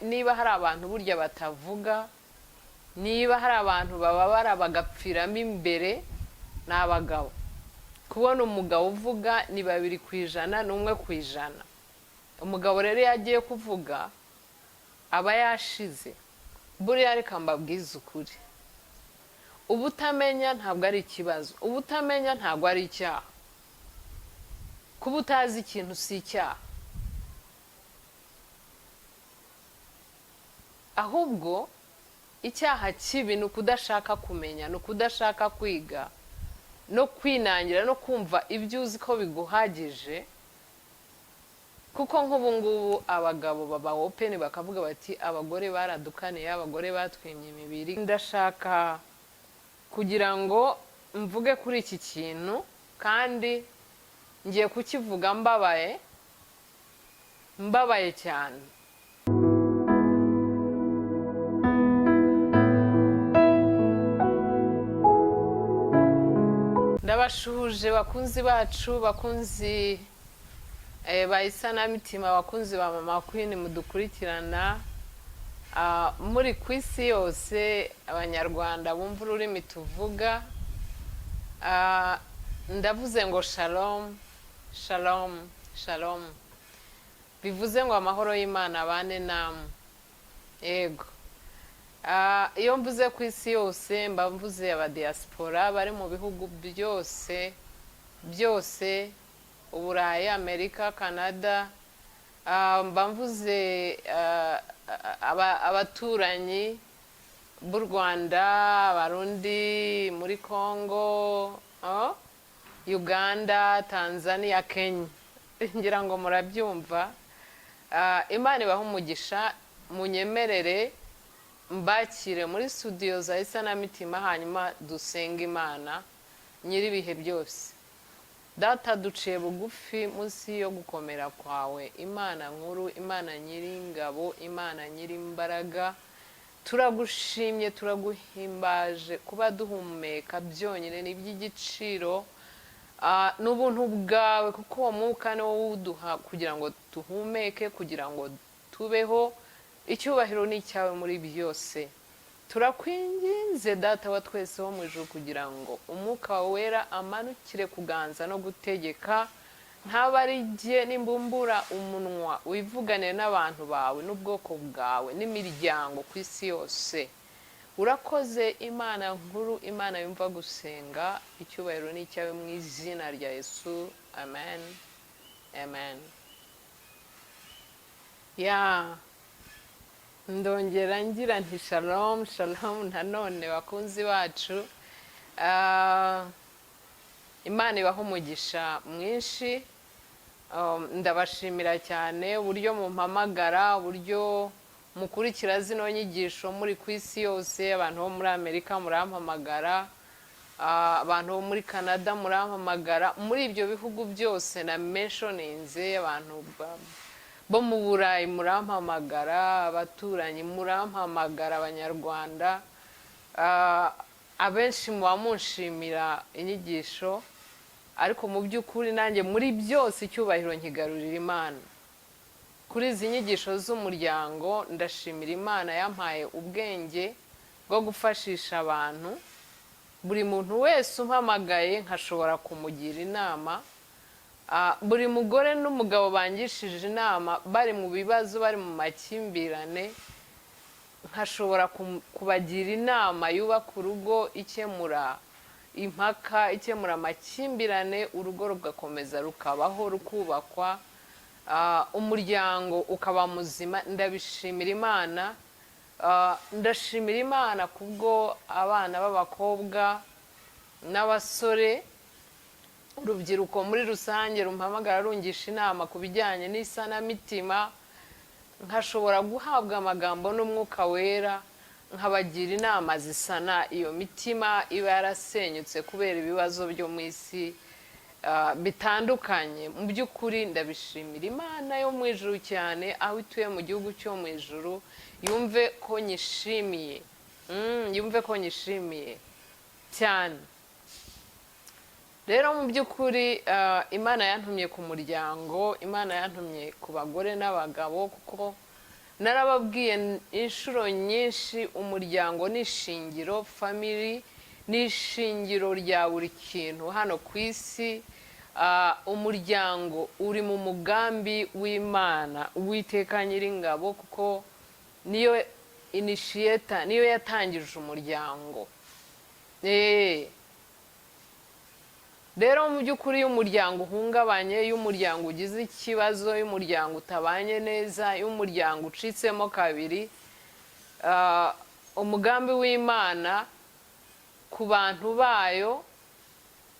Niba hari abantu burya batavuga, niba hari abantu bababara bagapfiramo imbere, ni abagabo. Kubona umugabo uvuga ni 2%, ni 1%. Umugabo rero iyo agiye kuvuga aba yashize. Buriya reka mbabwize ukuri, ubutamenya ntabwo ari ikibazo, ubutamenya ntabwo ari icyaha. Kuba utazi ikintu si icyaha, ahubwo icyaha kibi ni ukudashaka kumenya, ni ukudashaka kwiga no kwinangira no kumva ibyo uzi ko biguhagije. Kuko nk'ubu ngubu abagabo baba open bakavuga bati: "Abagore baradukaniye, abagore batwimye imibiri." Ndashaka kugira ngo mvuge kuri iki kintu, kandi ngiye kukivuga mbabaye, mbabaye cyane. Ndabashuhuje bakunzi bacu, bakunzi ba Isanamitima, abakunzi ba Mama Queen mudukurikirana muri ku isi yose, Abanyarwanda bumva ururimi tuvuga. Ndavuze ngo shalom, shalom, shalom, bivuze ngo amahoro y'Imana abane namwe. Yego. Iyo mvuze ku isi yose mba mvuze abadiaspora bari mu bihugu byose byose, Uburayi, Amerika, Canada. Mba mvuze abaturanyi b'u Rwanda, Abarundi muri Congo, oh, Uganda, Tanzania, Kenya, ngira ngo murabyumva. Imana ibahe umugisha. Munyemerere mbakire muri studio za Isanamitima, hanyuma dusenge Imana nyir'ibihe byose. Data, duciye bugufi munsi yo gukomera kwawe, Imana nkuru, Imana nyir'ingabo, Imana nyir'imbaraga. Turagushimye, turaguhimbaje. Kuba duhumeka byonyine ni iby'igiciro. Ni ubuntu bwawe, kuko uwo mwuka ni wowe uwuduha kugira ngo duhumeke, kugira ngo tubeho. Icyubahiro ni icyawe muri byose. Turakwinginze, Data wa twese wo mu ijuru, kugira ngo Umwuka wawe Wera amanukire kuganza no gutegeka. Ntaba ari jye nimbumbura umunwa, wivugane n'abantu bawe n'ubwoko bwawe n'imiryango ku isi yose. Urakoze, Imana nkuru, Imana yumva gusenga. Icyubahiro ni icyawe mu izina rya Yesu, amen, amen. Ya, ndongera ngira nti shalom, shalom nanone bakunzi bacu. Imana ibaha umugisha mwinshi. Ndabashimira cyane uburyo mumpamagara, uburyo mukurikira zino nyigisho muri ku isi yose. Abantu bo muri Amerika murampamagara, abantu bo muri Canada murampamagara, muri ibyo bihugu byose na mentioninze, abantu bo mu Burayi murampamagara, abaturanyi murampamagara, Abanyarwanda. Abenshi muba munshimira inyigisho, ariko mu by'ukuri nanjye muri byose icyubahiro nkigarurira Imana. Kuri izi nyigisho z'umuryango, ndashimira Imana yampaye ubwenge bwo gufashisha abantu. Buri muntu wese umpamagaye nkashobora kumugira inama. Buri mugore n'umugabo bangishije inama bari mu bibazo, bari mu makimbirane, nkashobora kubagira inama yubaka urugo, ikemura impaka, ikemura amakimbirane, urugo rugakomeza rukabaho, rukubakwa, umuryango ukaba muzima. Ndabishimira Imana. Ndashimira Imana kubwo abana b'abakobwa n'abasore, urubyiruko muri rusange rumpamagara rungisha inama ku bijyanye n'isanamitima, nkashobora guhabwa amagambo n'Umwuka Wera, nkabagira inama zisana iyo mitima iba yarasenyutse kubera ibibazo byo mu isi bitandukanye. Mu by'ukuri ndabishimira Imana yo mu ijuru cyane, aho ituye mu gihugu cyo mu ijuru, yumve ko nyishimiye. Yumve ko nyishimiye cyane. Rero mu by'ukuri Imana yantumye ku muryango, Imana yantumye ku bagore n'abagabo, kuko Narababwiye inshuro nyinshi, umuryango ni ishingiro, family ni ishingiro rya buri kintu hano ku isi. Umuryango uri mu mugambi w'Imana Uwiteka Nyiringabo, kuko niyo initiator, niyo yatangije umuryango. Rero mu by'ukuri, iyo umuryango uhungabanye, iyo umuryango ugize ikibazo, iyo umuryango utabanye neza, iyo umuryango ucitsemo kabiri, umugambi w'Imana ku bantu bayo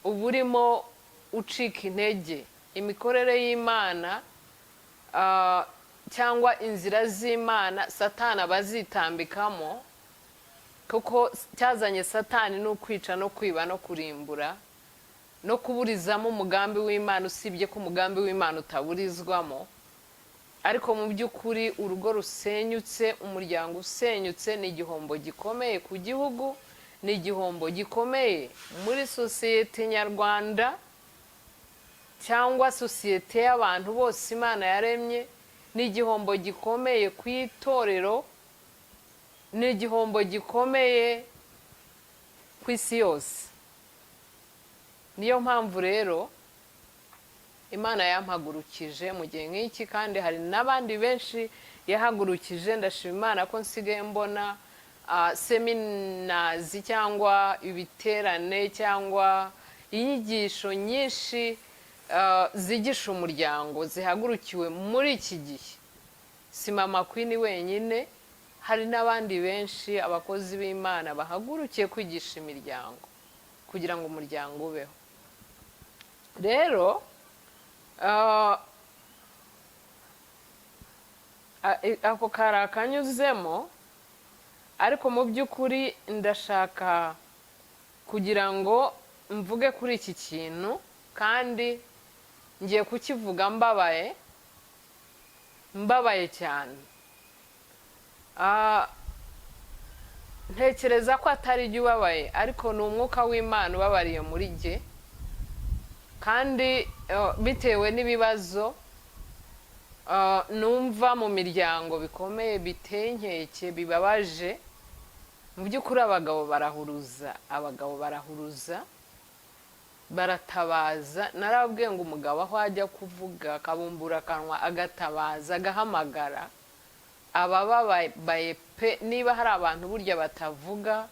uba urimo ucika intege. Imikorere y'Imana cyangwa inzira z'Imana, Satani aba azitambikamo, kuko cyazanye Satani ni ukwica no kwiba no kurimbura no kuburizamo umugambi w'Imana, usibye ko umugambi w'Imana utaburizwamo. Ariko mu by'ukuri, urugo rusenyutse, umuryango usenyutse, ni igihombo gikomeye ku gihugu, ni igihombo gikomeye muri sosiyete nyarwanda cyangwa sosiyete y'abantu bose Imana yaremye, ni igihombo gikomeye ku itorero, ni igihombo gikomeye ku isi yose. Niyo mpamvu rero Imana yampagurukije mu gihe nk'iki, kandi hari n'abandi benshi yahagurukije. Ndashima Imana ko nsigaye mbona seminars cyangwa ibiterane cyangwa inyigisho nyinshi zigisha umuryango zihagurukiwe muri iki gihe. Si Mama Queen wenyine, hari n'abandi benshi, abakozi b'Imana bahagurukiye kwigisha imiryango kugira ngo umuryango ubeho. Rero ako kari akanyuzemo, ariko mu by'ukuri ndashaka kugira ngo mvuge kuri iki kintu, kandi ngiye kukivuga mbabaye, mbabaye cyane. Ntekereza ko atari jye ubabaye, ariko ni umwuka w'Imana ubabariye muri jye, kandi bitewe n'ibibazo numva mu miryango bikomeye, biteye inkeke, bibabaje. Mu by'ukuri, abagabo barahuruza, abagabo barahuruza, baratabaza. Narababwiye ngo umugabo aho ajya kuvuga, akabumbura akanwa, agatabaza, agahamagara, aba ababaye pe. Niba hari abantu burya batavuga,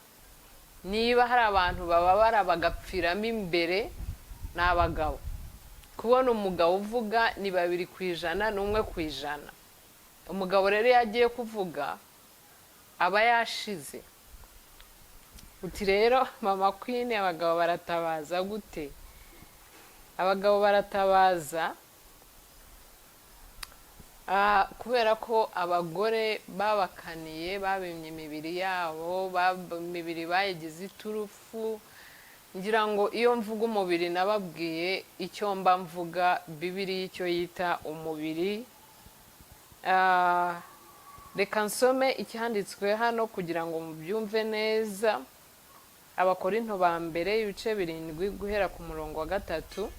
niba hari abantu bababara bagapfiramo imbere, ni abagabo. Kubona umugabo uvuga ni 2%, ni 1%. Umugabo rero iyo agiye kuvuga aba yashize. Uti rero Mama Queen, abagabo baratabaza gute? Abagabo baratabaza kubera ko abagore babakaniye, babimye imibiri yabo, imibiri bayigize iturufu. Ngira ngo iyo mvuga umubiri, nababwiye icyo mba mvuga, Bibiri icyo yita umubiri. Reka nsome icyanditswe hano kugira ngo mubyumve neza. Abakorinto ba mbere, ibice 7, guhera ku murongo wa 3.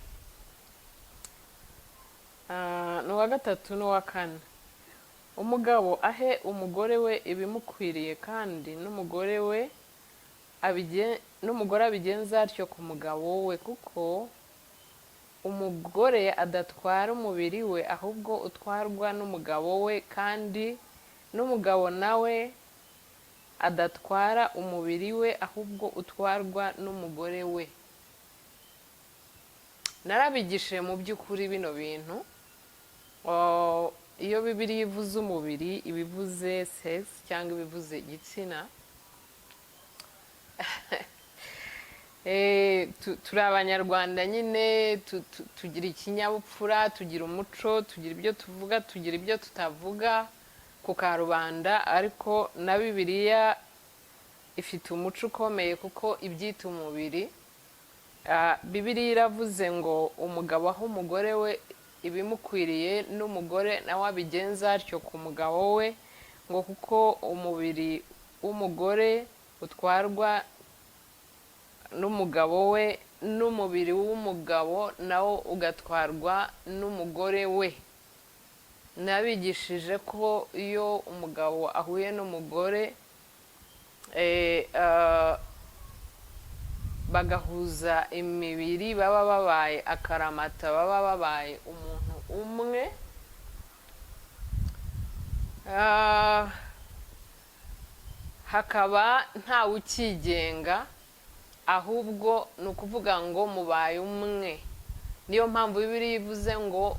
Ni uwa gatatu n'uwa kane. Umugabo ahe umugore we ibimukwiriye, kandi n'umugore abigenza atyo ku mugabo we, kuko umugore adatwara umubiri we, ahubwo utwarwa n'umugabo we, kandi n'umugabo nawe adatwara umubiri we, ahubwo utwarwa n'umugore we. Narabigishije mu by'ukuri bino bintu. Oh, iyo Bibiliya ivuze umubiri, iba ivuze sex cyangwa ibivuze igitsina. Turi Abanyarwanda nyine, tugira ikinyabupfura, tugira umuco, tugira ibyo tuvuga, tugira ibyo tutavuga ku karubanda. Ariko na Bibiliya ifite umuco ukomeye, kuko ibyita umubiri. Bibiliya iravuze ngo umugabo aho umugore we ibimukwiriye, n'umugore nawe abigenza atyo ku mugabo we, ngo kuko umubiri w'umugore utwarwa n'umugabo we, n'umubiri w'umugabo nawo ugatwarwa n'umugore we. Nabigishije ko iyo umugabo ahuye n'umugore, bagahuza imibiri, baba babaye akaramata, baba babaye umuntu umwe. Hakaba ntawe ukigenga, ahubwo ni ukuvuga ngo mubaye umwe. Niyo mpamvu Bibiliya ivuze ngo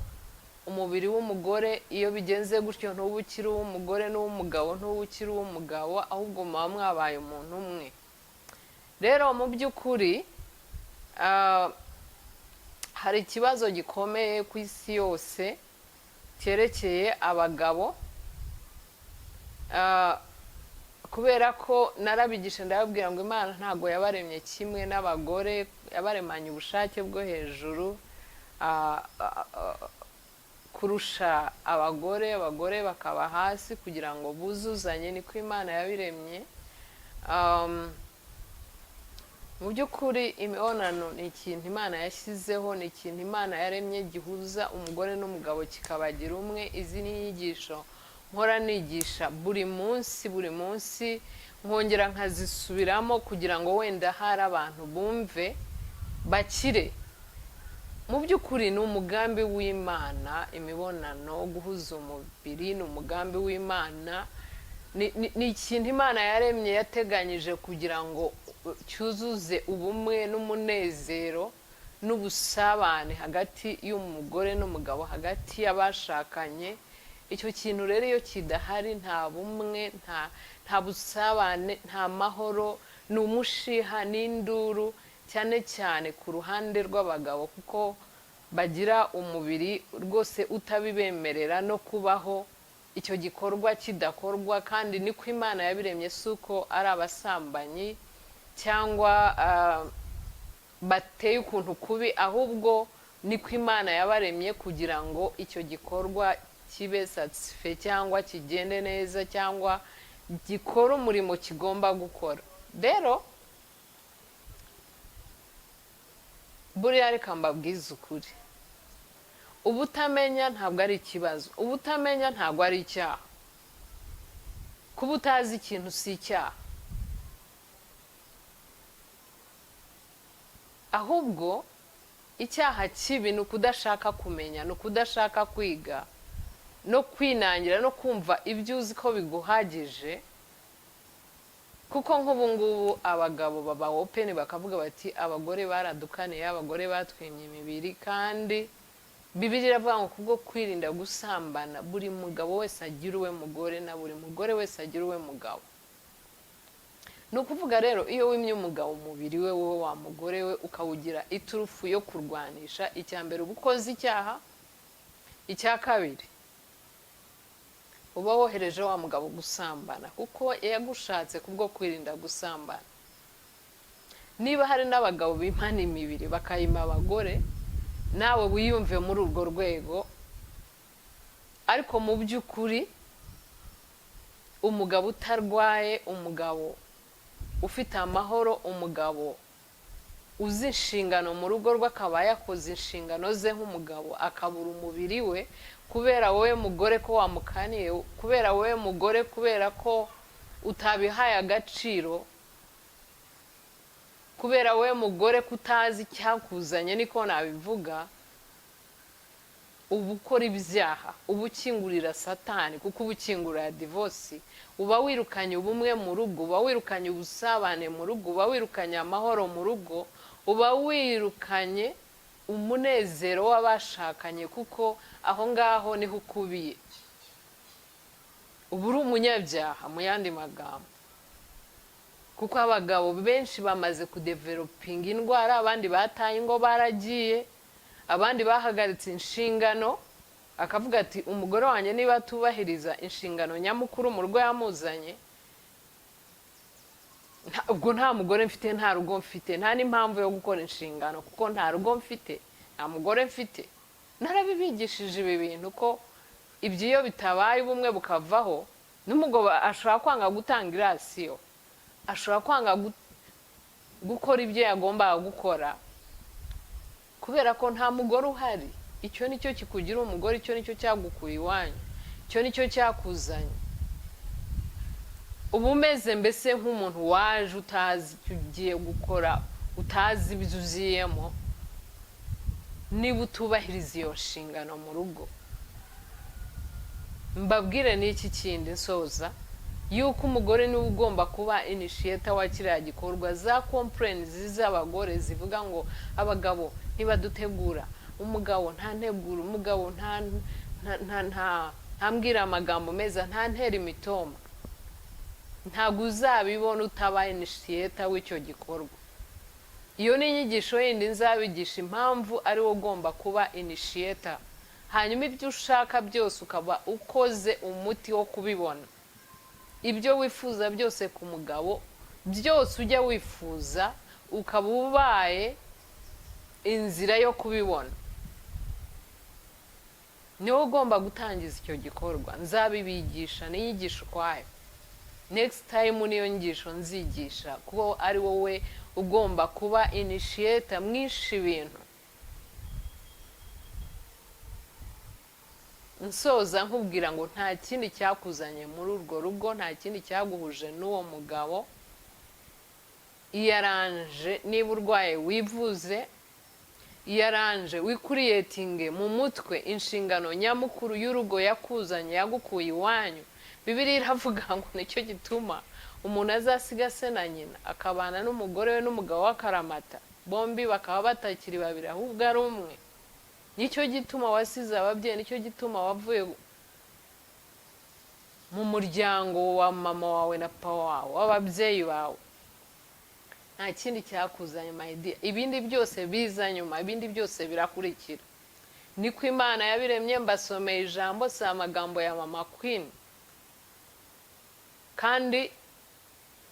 umubiri w'umugore, iyo bigenze gutyo, ntuba ukiri uw'umugore, n'uw'umugabo ntuba ukiri uw'umugabo, ahubwo muba mwabaye umuntu umwe. Rero mu by'ukuri hari ikibazo gikomeye ku isi yose cyerekeye abagabo. Kubera ko narabigisha, ndababwira ngo Imana ntabwo yabaremye kimwe n'abagore, yabaremanye ubushake bwo hejuru kurusha abagore, abagore bakaba hasi kugira ngo buzuzanye, niko Imana yabiremye. Mu by'ukuri imibonano ni ikintu Imana yashyizeho, ni ikintu Imana yaremye gihuza umugore n'umugabo kikabagira umwe. Izi ni inyigisho nkora nigisha buri munsi, buri munsi nkongera nkazisubiramo kugira ngo wenda hari abantu bumve bakire. Mu by'ukuri ni umugambi w'Imana imibonano, guhuza umubiri ni umugambi w'Imana, ni ikintu Imana yaremye, yateganyije kugira ngo cyuzuze ubumwe n'umunezero n'ubusabane hagati y'umugore n'umugabo, hagati y'abashakanye. Icyo kintu rero iyo kidahari, nta bumwe, nta busabane, nta mahoro, ni umushiha n'induru, cyane cyane ku ruhande rw'abagabo, kuko bagira umubiri rwose utabibemerera no kubaho icyo gikorwa kidakorwa. Kandi niko Imana yabiremye, si uko ari abasambanyi cyangwa bateye ukuntu kubi, ahubwo niko Imana yabaremye kugira ngo icyo gikorwa kibe satisfait cyangwa kigende neza cyangwa gikore umurimo kigomba gukora. Rero buriya reka mbabwize ukuri, ubutamenya ntabwo ari ikibazo, ubutamenya ntabwo ari icyaha. Kuba utazi ikintu si icyaha, ahubwo icyaha kibi ni ukudashaka kumenya, ni ukudashaka kwiga no kwinangira no kumva ibyo uzi ko biguhagije. Kuko nk'ubu ngubu abagabo baba open, bakavuga bati: "Abagore baradukaniye, abagore batwimye imibiri." Kandi Bibiliya iravuga ngo kubwo kwirinda gusambana, buri mugabo wese agira uwe mugore, na buri mugore wese agira uwe mugabo. Ni ukuvuga rero, iyo wimye umugabo umubiri we, wowe wa mugore we, ukawugira iturufu yo kurwanisha, icya mbere uba ukoze icyaha, icya kabiri uba wohereje wa mugabo gusambana, kuko yagushatse kubwo kwirinda gusambana. Niba hari n'abagabo bimana imibiri bakayima abagore, nawe wiyumve muri urwo rwego. Ariko mu by'ukuri umugabo utarwaye, umugabo ufite amahoro, umugabo uzi inshingano mu rugo rwe, akaba yakoze inshingano ze nk'umugabo, akabura umubiri we kubera wowe mugore ko wamukaniye, kubera wowe mugore, kubera ko utabihaye agaciro, kubera wowe mugore ko utazi icyakuzanye, niko nabivuga, uba ukora ibyaha, uba ukingurira Satani, kuko uba ukingurira divorce, uba wirukanye ubumwe mu rugo, uba wirukanye ubusabane mu rugo, uba wirukanye amahoro mu rugo, uba wirukanye umunezero w'abashakanye, kuko aho ngaho niho ukubiye. Uba uri umunyabyaha mu yandi magambo, kuko abagabo benshi bamaze kudevelopinga indwara, abandi bataye ingo baragiye, abandi bahagaritse inshingano, akavuga ati: "Umugore wanjye niba atubahiriza inshingano nyamukuru mu rugo yamuzanye, ubwo nta mugore mfite, nta rugo mfite, nta n'impamvu yo gukora inshingano kuko nta rugo mfite, nta mugore mfite." Narabibigishije ibi bintu ko ibyo iyo bitabaye, ubumwe bukavaho, n'umugabo ashobora kwanga gutanga irasiyo, ashobora kwanga gukora ibyo yagombaga gukora kubera ko nta mugore uhari. Icyo ni cyo kikugira umugore, icyo ni cyo cyagukuye iwanyu. Icyo ni cyo cyakuzanye. Uba umeze mbese nk'umuntu waje utazi icyo ugiye gukora, utazi ibyo uziyemo, niba utubahiriza iyo nshingano mu rugo. Mbabwire n'iki kindi nsoza, yuko umugore niwe ugomba kuba initiator wa kiriya gikorwa. Za complaints z'abagore zivuga ngo abagabo ntibadutegura, umugabo nta ntegura, umugabo nta ntambwira amagambo meza, nta ntera imitoma, ntabwo uzabibona utaba initiator w'icyo gikorwa. Iyo ni inyigisho yindi nzabigisha, impamvu ari wo ugomba kuba initiator, hanyuma ibyo ushaka byose ukaba ukoze umuti wo kubibona. Ibyo wifuza byose ku mugabo, byose ujya wifuza, ukaba ubaye inzira yo kubibona. Niwe ugomba gutangiza icyo gikorwa. Nzabibigisha n'inyigisho ukwayo next time. Niyo nyigisho nzigisha, kuko ari wowe ugomba kuba initiator mwinshi ibintu. Nsoza nkubwira ngo nta kindi cyakuzanye muri urwo rugo, nta kindi cyaguhuje n'uwo mugabo. Iyaranje, niba urwaye wivuze. Iyaranje, wicreatinge mu mutwe inshingano nyamukuru y'urugo yakuzanye, yagukuye iwanyu. Bibiliya iravuga ngo nicyo gituma umuntu azasiga se na nyina, akabana n'umugore we n'umugabo we akaramata, bombi bakaba batakiri babiri ahubwo ari umwe. Nicyo gituma wasize ababyeyi, nicyo gituma wavuye mu muryango wa mama wawe na papa wawe, w'ababyeyi bawe. Nta kindi cyakuzanye, my dear. Ibindi byose biza nyuma, ibindi byose birakurikira. Niko Imana yabiremye. Mbasomeye ijambo, si amagambo ya Mama Queen. Kandi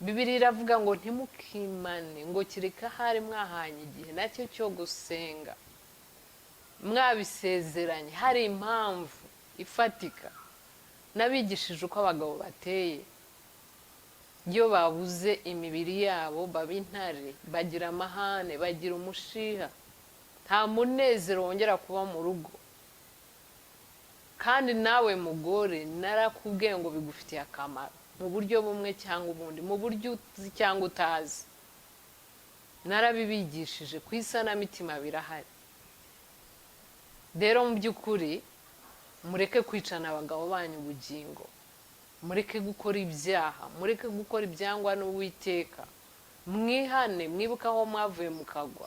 Bibiliya iravuga ngo ntimukimane, ngo kereka hari mwahanye igihe nacyo cyo gusenga, mwabisezeranye, hari impamvu ifatika. N'abigishije uko abagabo bateye: iyo babuze imibiri yabo baba intare, bagira amahane, bagira umushiha, nta munezero wongera kuba mu rugo. Kandi nawe mugore, narakubwiye ngo bigufitiye akamaro mu buryo bumwe cyangwa ubundi, mu buryo uzi cyangwa utazi. Narabibigishije ku isanamitima, birahari. Rero mu by'ukuri mureke kwicana abagabo banyu ubugingo, mureke gukora ibyaha, mureke gukora ibyangwa n'Uwiteka. Mwihane, mwibuke aho mwavuye mukagwa,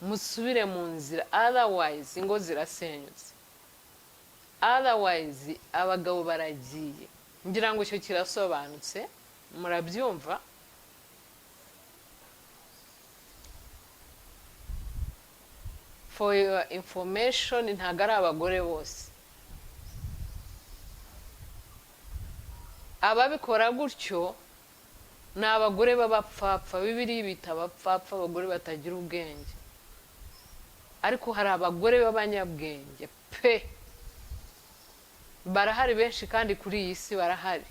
musubire mu nzira. Otherwise ingo zirasenyutse, otherwise abagabo baragiye. Ngira ngo icyo kirasobanutse, murabyumva. For your information, ntabwo ari abagore bose ababikora gutyo. Ni abagore b'abapfapfa. Bibiliya bita abapfapfa abagore batagira ubwenge, ariko hari abagore b'abanyabwenge pe, barahari benshi, kandi kuri iyi si barahari.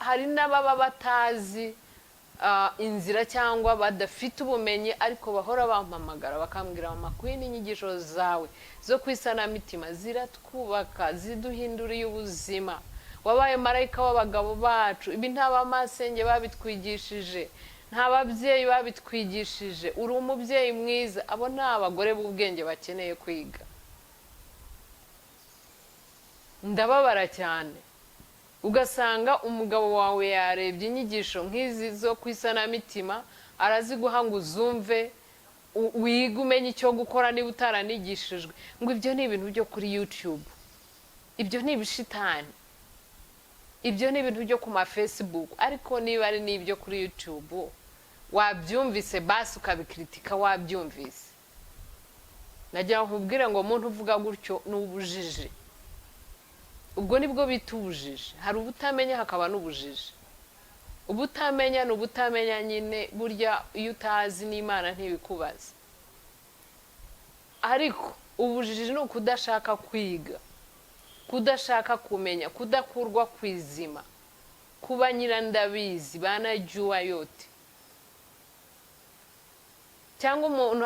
Hari n'ababa batazi inzira cyangwa badafite ubumenyi, ariko bahora bampamagara bakambwira: "Mama Queen, inyigisho zawe zo ku isanamitima ziratwubaka, ziduhinduriye ubuzima, wabaye marayika w'abagabo bacu. Ibi nta bamasenge babitwigishije, nta babyeyi babitwigishije, uri umubyeyi mwiza." Abo ni abagore b'ubwenge bakeneye kwiga. Ndababara cyane, ugasanga umugabo wawe yarebye inyigisho nk'izi zo ku isanamitima, araziguha ngo uzumve, wige, umenye icyo gukora niba utaranigishijwe, ngo ibyo ni ibintu byo kuri YouTube, ibyo ni ibishitani, ibyo ni ibintu byo ku ma Facebook. Ariko niba ari n'ibyo kuri YouTube wabyumvise, basi ukabicritiqua wabyumvise. Nagira ngo nkubwire ngo muntu uvuga gutyo, ni ubujiji. Ubwo nibwo bita ubujiji. Hari ubutamenya, hakaba n'ubujiji. Ubutamenya ni ubutamenya nyine. Burya iyo utazi, n'Imana ntibikubaza. Ariko ubujiji ni ukudashaka kwiga, kudashaka kumenya, kudakurwa ku izima, kuba nyirandabizi, banajyuwa yote. Cyangwa umuntu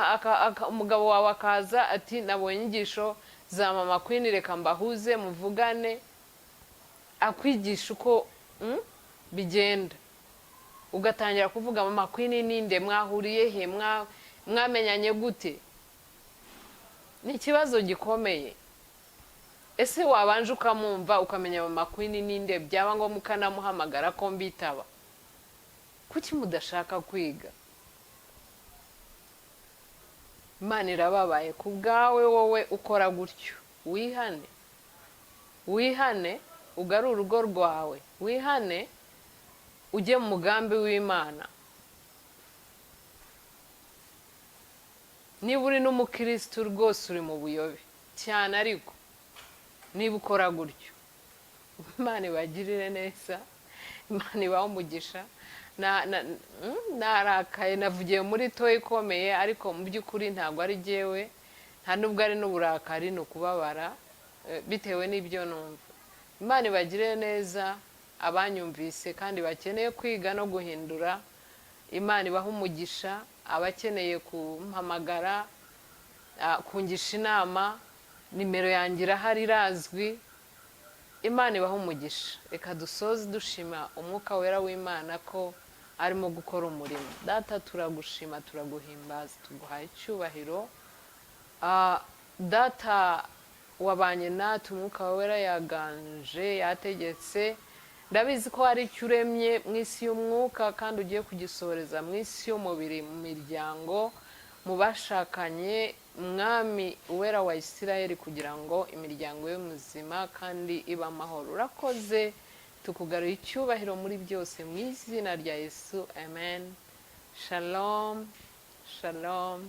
umugabo wawe akaza ati: "Nabonye inyigisho za Mama Queen, reka mbahuze muvugane, akwigisha uko bigenda. Ugatangira kuvuga: "Mama Queen ninde? Mwahuriye he? Mwamenyanye gute?" Ni ikibazo gikomeye. Ese wabanje ukamwumva, ukamenya Mama Queen ninde, byaba ngombwa ukanamuhamagara ko mbitaba? Kuki mudashaka kwiga? Imana irababaye ku bwawe, wowe ukora gutyo. Wihane, wihane, ugarure urugo rwawe, wihane, ujye mu mugambi w'Imana. Niba uri n'umukirisitu rwose, uri mu buyobe cyane. Ariko niba ukora gutyo, Imana ibagirire neza, Imana ibahe umugisha. Narakaye, navugiye muri to ikomeye, ariko mu by'ukuri ntabwo ari jyewe, nta nubwo ari n'uburakari, ni ukubabara bitewe n'ibyo numva. Imana ibagirire neza abanyumvise kandi bakeneye kwiga no guhindura. Imana ibahe umugisha. Abakeneye kumpamagara, kungisha inama, nimero yanjye irahari, irazwi. Imana ibahe umugisha. Reka dusoze dushima Umwuka Wera w'Imana ko arimo gukora umurimo. Data, turagushima, turaguhimbaza, tuguhaye icyubahiro. Data, wabanye natwe, Umwuka Wera yaganje, yategetse. Ndabizi ko hari icyo uremye mu isi y'umwuka kandi ugiye kugisohoreza mu isi y'umubiri, mu miryango, mu bashakanye, Mwami Uwera wa Isirayeli, kugira ngo imiryango ye muzima kandi ibe amahoro. Urakoze, tukugaruye icyubahiro muri byose, mu izina rya Yesu, amen. Shalom, shalom.